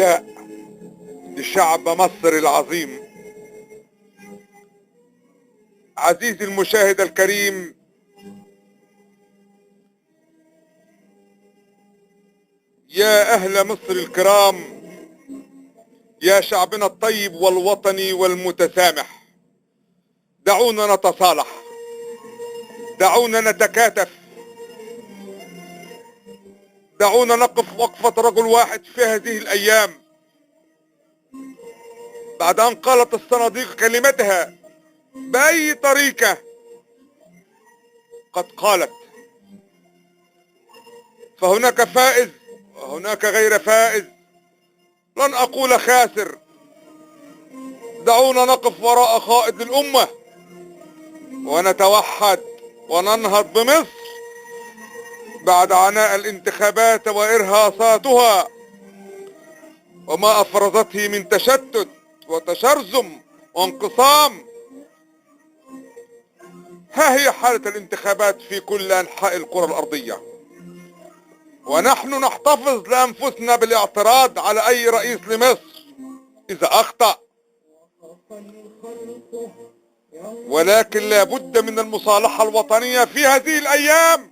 نداء لشعب مصر العظيم. عزيزي المشاهد الكريم، يا أهل مصر الكرام، يا شعبنا الطيب والوطني والمتسامح، دعونا نتصالح، دعونا نتكاتف، دعونا نقف وقفة رجل واحد في هذه الأيام. بعد أن قالت الصناديق كلمتها بأي طريقة قد قالت، فهناك فائز وهناك غير فائز، لن أقول خاسر. دعونا نقف وراء قائد الأمة ونتوحد وننهض بمصر بعد عناء الانتخابات وإرهاصاتها وما أفرزته من تشتت وتشرذم وانقسام. ها هي حالة الانتخابات في كل أنحاء الكرة الأرضية، ونحن نحتفظ لأنفسنا بالاعتراض على أي رئيس لمصر إذا أخطأ، ولكن لا بد من المصالحة الوطنية في هذه الأيام.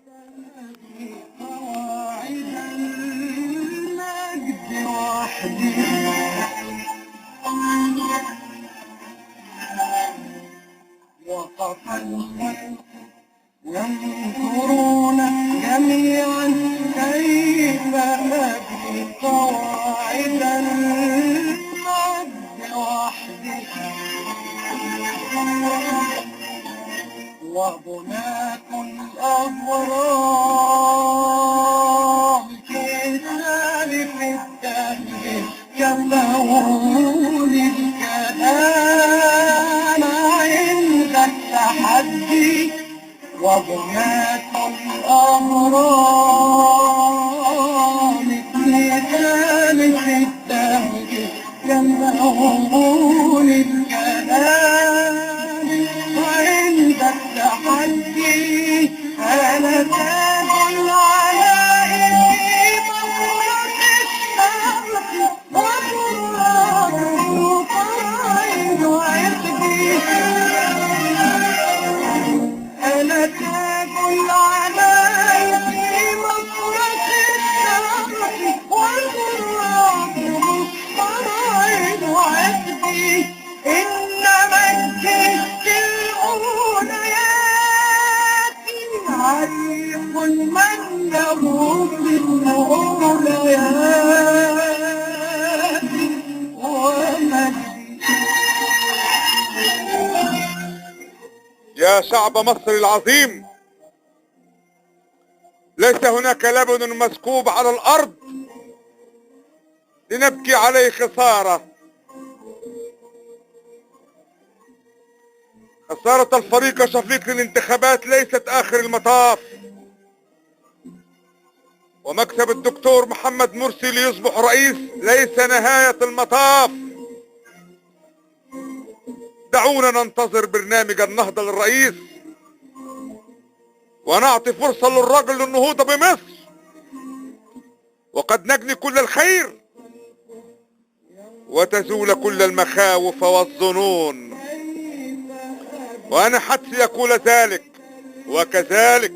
وقف الخلق ينظرون جميعا كيف أبني قواعد المجد وحدي، وبناة الأهرام في سالف الدهر كفون الكلام عند التحدي، وبناة الأهرام في سالف الدهر كفون الكلام عند التحدي. أنا تاج العلاء في مفرق الشرق، وتراب قرين عقدي. أنا تاج العلاء في مفرق الشرق، وتراب قرين عقدي. إن مجدي الأوليات عريق من له في الأوليات ومجدي. يا شعب مصر العظيم، ليس هناك لبن مسكوب على الأرض لنبكي عليه خسارة. خسارة الفريق شفيق للانتخابات ليست آخر المطاف، ومكسب الدكتور محمد مرسي ليصبح رئيس ليس نهاية المطاف. دعونا ننتظر برنامج النهضة للرئيس ونعطي فرصة للرجل للنهوض بمصر، وقد نجني كل الخير وتزول كل المخاوف والظنون. وأنا حدسي يقول ذلك، وكذلك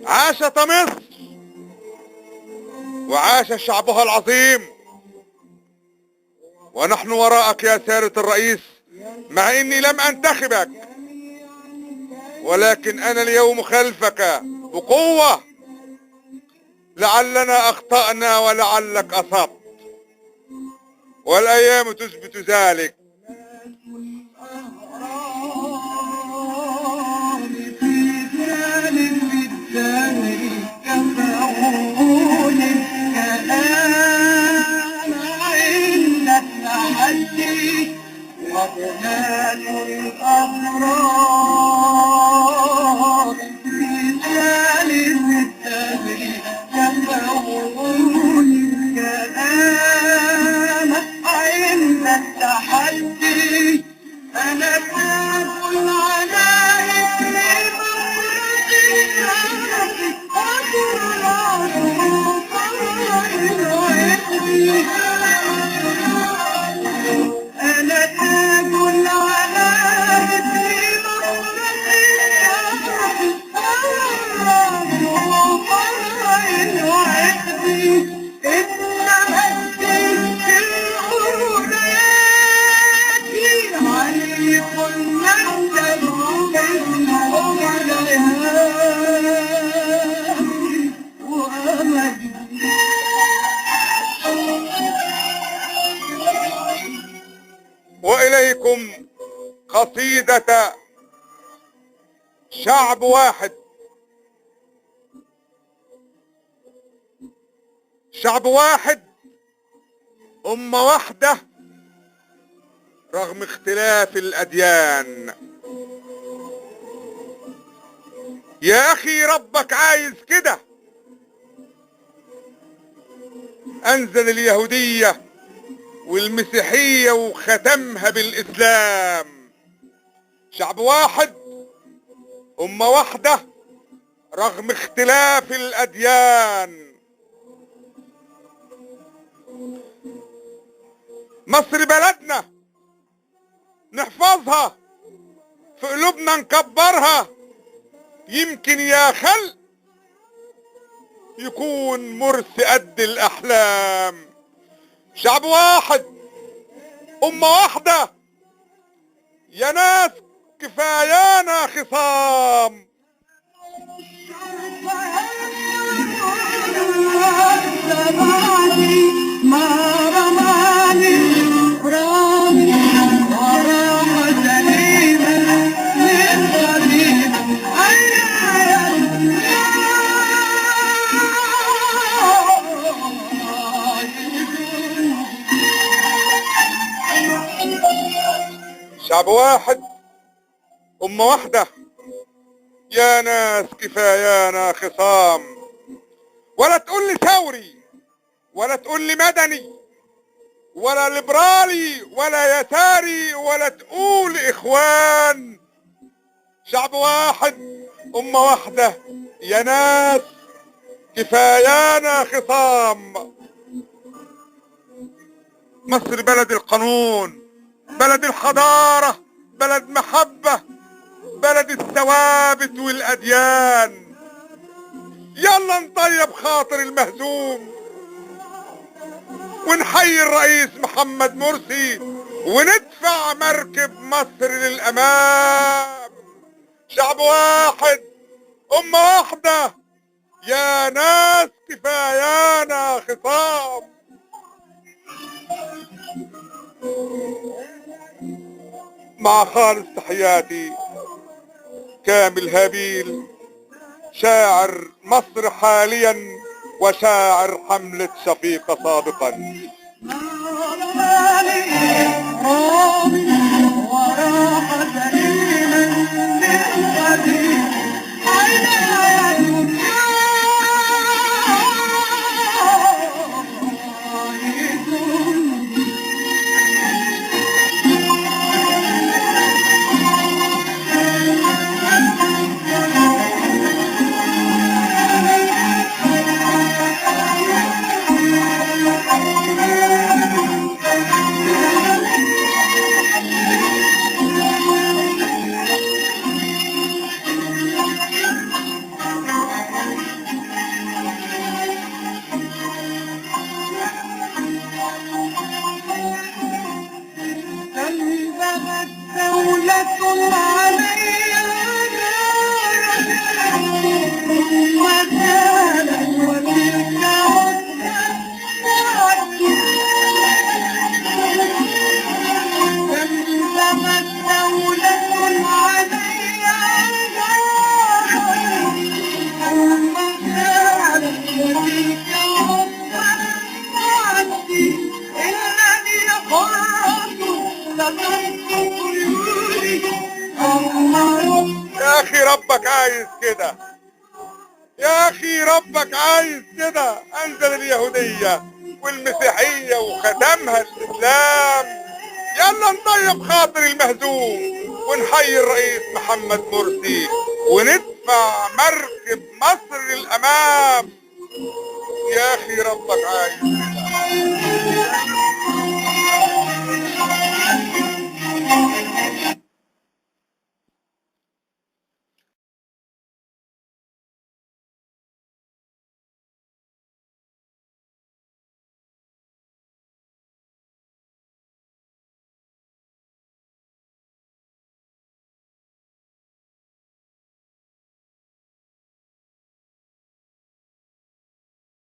عاشت مصر وعاش شعبها العظيم، ونحن وراءك يا سيادة الرئيس، مع إني لم أنتخبك، ولكن أنا اليوم خلفك بقوة. لعلنا أخطأنا ولعلك أصبت، والأيام تثبت ذلك. وبناة الأهرام في سالف الدهر كفون الكلام عند التحدي. أنا تاج العلاء في مفرق الشرق، وتراب قرين عقدي. وإليكم قصيدة شعب واحد. شعب واحد، أمة واحدة، رغم اختلاف الأديان. يا أخي ربك عايز كده، أنزل اليهودية والمسيحية وختمها بالإسلام. شعب واحد، أمة واحدة، رغم اختلاف الأديان. مصر بلدنا نحفظها، في قلوبنا نكبرها، يمكن يا خلق يكون مرسي قد الأحلام. شعب واحد، أمة واحدة، يا ناس كفايانا خصام. شعب واحد، أمة واحدة، يا ناس كفايانا خصام. ولا تقول لي ثوري، ولا تقول لي مدني، ولا ليبرالي، ولا يساري، ولا تقول إخوان. شعب واحد، أمة واحدة، يا ناس كفايانا خصام. مصر بلد القانون، بلد الحضارة، بلد محبة، بلد الثوابت والأديان. يلا نطيب خاطر المهزوم، ونحيي الرئيس محمد مرسي، وندفع مركب مصر للأمام. شعب واحد، أمة واحدة، يا ناس كفايانا خصام. مع خالص تحياتي، كامل هابيل، شاعر مصر حاليا وشاعر حملة شفيقة سابقا. يا أخي ربك عايز كده، يا أخي ربك عايز كده، أنزل اليهودية والمسيحية وختمها الإسلام. يلا نطيب خاطر المهزوم، ونحيي الرئيس محمد مرسي، وندفع مركب مصر للأمام. يا أخي ربك عايز كده.